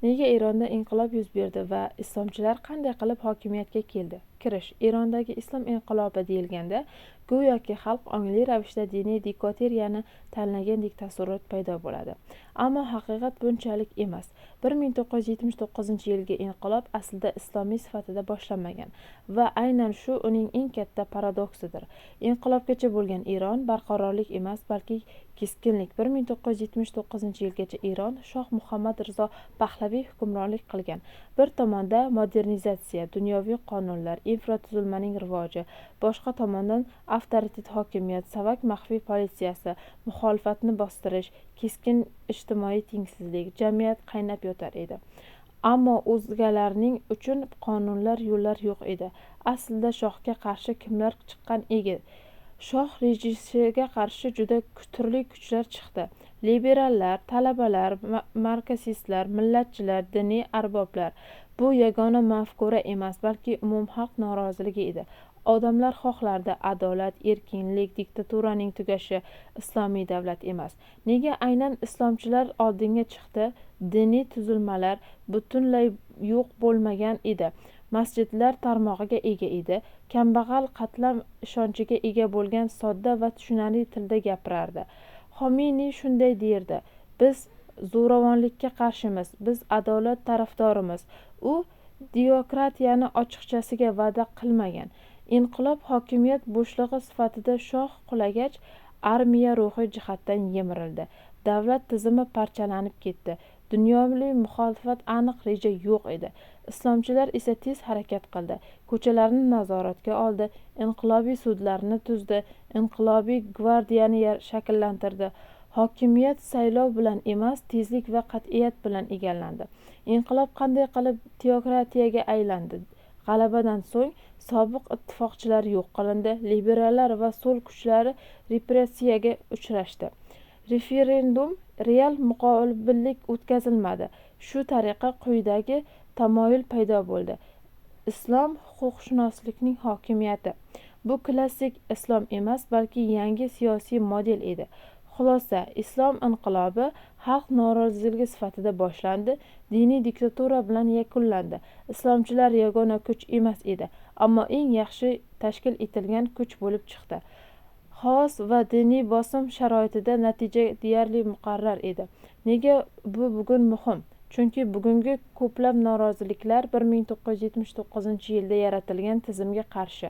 Nega Eronda inqilob yuz berdi va islomchilar qanday qilib hokimiyatga keldi? Kirish. Erondagi islom inqilobi deyilganda, go'yoki xalq ongli ravishda diniy diktaturani tanlagandek taassurot paydo bo'ladi. Ammo haqiqat bunchalik emas. 1979-yilgi inqilob aslida islomiy sifatida boshlanmagan va aynan shu uning eng katta paradoksidir. Inqilobgacha bo'lgan Eron barqarorlik emas, balki keskinlik. 1979-yilgacha Eron Shoh Muhammad Rizo Pahlaviy hukmronlik qilgan. Bir tomonda modernizatsiya, dunyoviy qonunlar, infratuzilmaning rivoji, boshqa tomondan avtoritet hokimiyat, Savak maxfiy politsiyasi, muxolifatni bostirish, keskin ijtimoiy tengsizlik, jamiyat qaynab yotar edi. Ammo o'zgalarning uchun qonunlar, yo'llar yo'q edi. Aslida shohga qarshi kimlar chiqqan edi? Shoh rejisiga qarshi juda turli kuchlar chiqdi. Liberallar, talabalar, marksistlar, millatchilar, diniy arboblar. Bu yagona mafkura emas, balki umumxalq noroziligi edi. Odamlar xohlardi adolat, erkinlik, diktaturaning tugashi, islomiy davlat emas. Nega aynan islomchilar oldinga chiqdi? Diniy tuzilmalar butunlay yo'q bo'lmagan edi. Masjidlar tarmog'iga ega edi. Kambag'al qatlam ishonchiga ega bo'lgan sodda va tushunarli tilda gapirardi. Xomeyni shunday derdi: "Biz zo'ravonlikka qarshimiz, biz adolat tarafdorimiz." U teokratiyani ochiqchasiga va'da qilmagan. Inqilob hokimiyat bo'shlig'i sifatida shoh qulagach, armiya ruhiy jihatdan yemirildi. Davlat tizimi parchalanib ketdi. Dunyoviy muxolifat aniq reja yo'q edi. Islomchilar esa tez harakat qildi. Ko'chalarni nazoratga oldi, inqilobiy sudlarni tuzdi, inqilobiy gvardiyani shakllantirdi. Hokimiyat saylov bilan emas, tezlik va qat'iyat bilan egallandi. Inqilob qanday qilib teokratiyaga aylandi? G'alabadan so'ng sobiq ittifoqchilar yo'q qilindi, liberallar va so'l kuchlari repressiyaga uchrashdi. Referendum real muqobillik o'tkazilmadi. Shu tariqa quyidagi tamoyil paydo bo'ldi. Islom huquqshunoslikning hokimiyati. Bu klassik islom emas, balki yangi siyosiy model edi. Xulosa, islom inqilobi xalq noroziligi sifatida boshlandi, diniy diktatura bilan yakunlandi. Islomchilar yagona kuch emas edi, ammo eng yaxshi tashkil etilgan kuch bo'lib chiqdi. Xaos va diniy bosim sharoitida natija deyarli muqarrar edi. Nega bu bugun muhim? Chunki bugungi ko'plab noroziliklar 1979-yilda yaratilgan tizimga qarshi.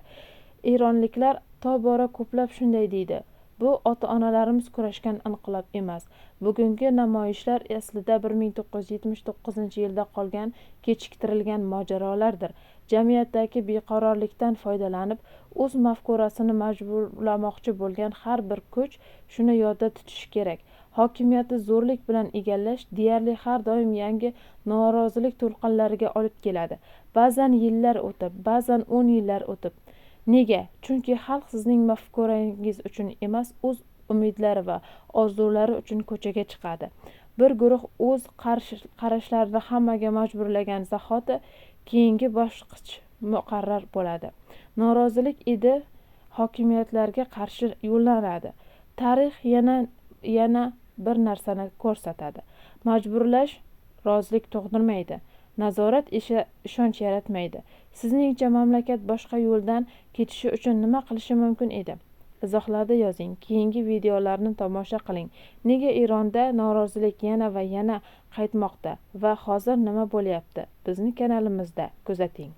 Eronliklar tobora ko'plab shunday deydi: bu ota-onalarimiz kurashgan inqilob emas. Bugungi namoyishlar aslida 1979-yilda qolgan kechiktirilgan mojarolardir. Jamiyatdagi beqarorlikdan foydalanib, o'z mafkurasini majburlamoqchi bo'lgan har bir kuch shuni yodda tutishi kerak. Hokimiyatni zo'rlik bilan egallash deyarli har doim yangi norozilik to'lqinlariga olib keladi. Ba'zan yillar o'tib, ba'zan 10 yillar o'tib. Nega? Chunki xalq sizning mafkurangiz uchun emas, o'z umidlari va orzulari uchun ko'chaga chiqadi. Bir guruh o'z qarashlarini hammaga majburlagan zahoti keyingi bosqich muqarrar bo'ladi. Norozilik edi hokimiyatlarga qarshi yo'llanadi. Tarix yana bir narsani ko'rsatadi. Majburlash rozilik tug'dirmaydi. Nazorat ishonch yaratmaydi. Sizningcha mamlakat boshqa yo'ldan ketishi uchun nima qilishi mumkin edi? Izohlarda yozing. Keyingi videolarni tomosha qiling. Nega Eronda norozilik yana va yana qaytmoqda va hozir nima bo'lyapti? Bizni kanalimizda kuzating.